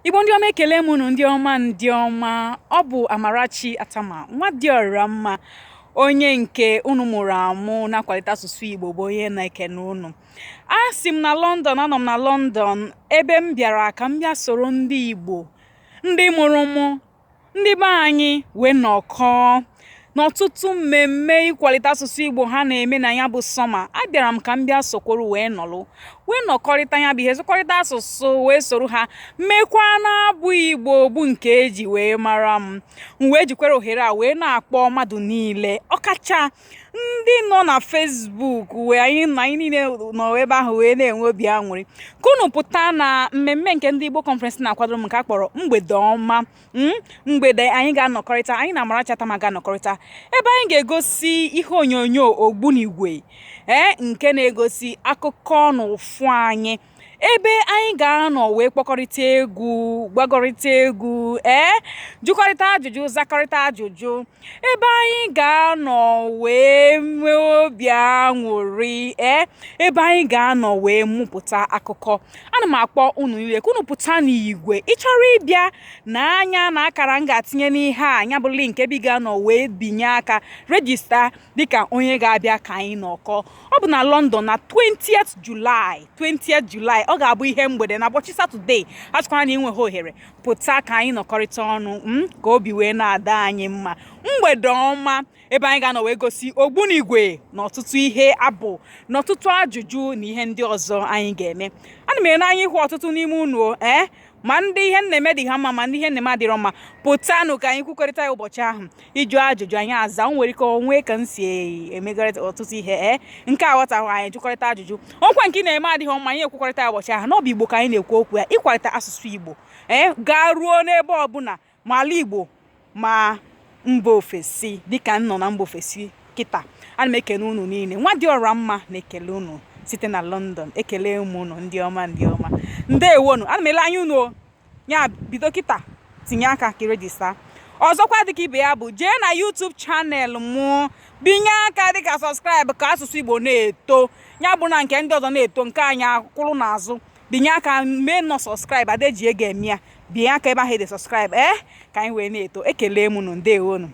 Igbo ndị ọma, ekele m unu. Ndị ọma, ndị ọma, ọ bụ Amarachi Atama, nwa dị ọra mma, onye nke unu mụrụ amụ na-akwalite asụsụ Igbo, bụ onye na-ekene unu. A sị m na London, anọ m na London, ebe m bịara ka m bịa soro ndị Igbo, ndị mụrụ mụ, ndị be anyị, wee nọkọọ n'ọtụtụ mmemme ịkwalite asụsụ Igbo ha na-eme na ya bụ summer. Abịara m ka m bịa sokwuru wee nọlụ, wee nọkọrịta ya bụ ihe, sụkọrịta asụsụ, wee soro ha mekwa na-abụ Igbo bụ nke eji wee mara m. M wee jikwara ohere a wee na-akpọ mmadụ niile, ọkacha ndị nọ na Facebook, wee anyị na anyị niile nọ ebe ahụ wee na-enwe obi aṅụrị, ka unu pụta na mmemme nke ndị Igbo Conference na-akwadoro m, nke a kpọrọ Mgbede Ọma. Mgbede anyị ga-anọkọrịta, anyị na Amarachi Atama ga-anọkọrịta, ebe anyị ga-egosi ihe onyonyo Ogbunigwe, ee, nke na-egosi akụkọ na ụfụ anyị, ebe anyị ga-anọ wee kpọkọrịta egwu, gbagọrịta egwu, ee, jụkọrịta ajụjụ, zakọrịta ajụjụ, ebe anyị ga-anọ wee nwee obi aṅụrị, ee, ebe anyị ga-anọ wee mụpụta akụkọ. Ana m akpọ unu niile ka unu pụta n'igwe. Ị chọrọ ịbịa n'anya na akara m ga-atinye n'ihe a, ya bụ link ebe ị ga-anọ wee binye aka, register dịka onye ga-abịa ka anyị nọkọ. Ọ bụ na London na 20th July, 20th July. Ọ ga-abụ ihe mgbede na ụbọchị Saturday. A sịkwara na ị nweghị ohere, pụta ka anyị nọkọrịta ọnụ ka obi wee na-ada anyị mma. Mgbede ọma, ebe anyị ga-anọ wee gosi Ogbunigwe na ọtụtụ ihe abụ na ọtụtụ ajụjụ na ihe ndị ọzọ anyị ga-eme. Ana m ene anya ịhụ ọtụtụ n'ime unu, ee, ma ndị ihe na-eme dị ha mma, ma ndị ihe na-eme adịrọ mma. Pụtanụ ka anyị kwukọrịta ya ụbọchị ahụ. Ịjụ ajụjụ, anyị aza. O nwere ike onwe ka m si emegọrịta ọtụtụ ihe, ee, nke a ghọtahụ, anyị jụkọrịta ajụjụ. Ọkwa nke ị na-eme adịghị mma, anyị ekwukọrịta ya ụbọchị ahụ. N'ọbụ Igbo ka anyị na-ekwu okwu ya, ịkwalite asụsụ Igbo, ee, gaa ruo n'ebe ọbụla, ma ala Igbo ma mba ofesi, dịka m nọ na mba ofesi kịta. Ana m ekele unu niile. Nwa dị ọra mma na-ekele unu site na London. Ekele m unu, ndị ọma, ndị ọma, ndewonu. Ana m ele anya unu o. Ya bido kịta tinye aka ka register. Ọzọkwa dịka ibe ya bụ, jee na YouTube channel mụ, binye aka dịka subscribe, ka asụsụ Igbo na-eto. Ya bụ na nke ndị ọzọ na-eto, nke anyị akwụrụ n'azụ. Binye aka, mee nọ subscribe, adeji ego eme ya. Binye aka ebe ahụ ede subscribe, ee, ka anyị wee na-eto. Ekele m unu, ndewonu.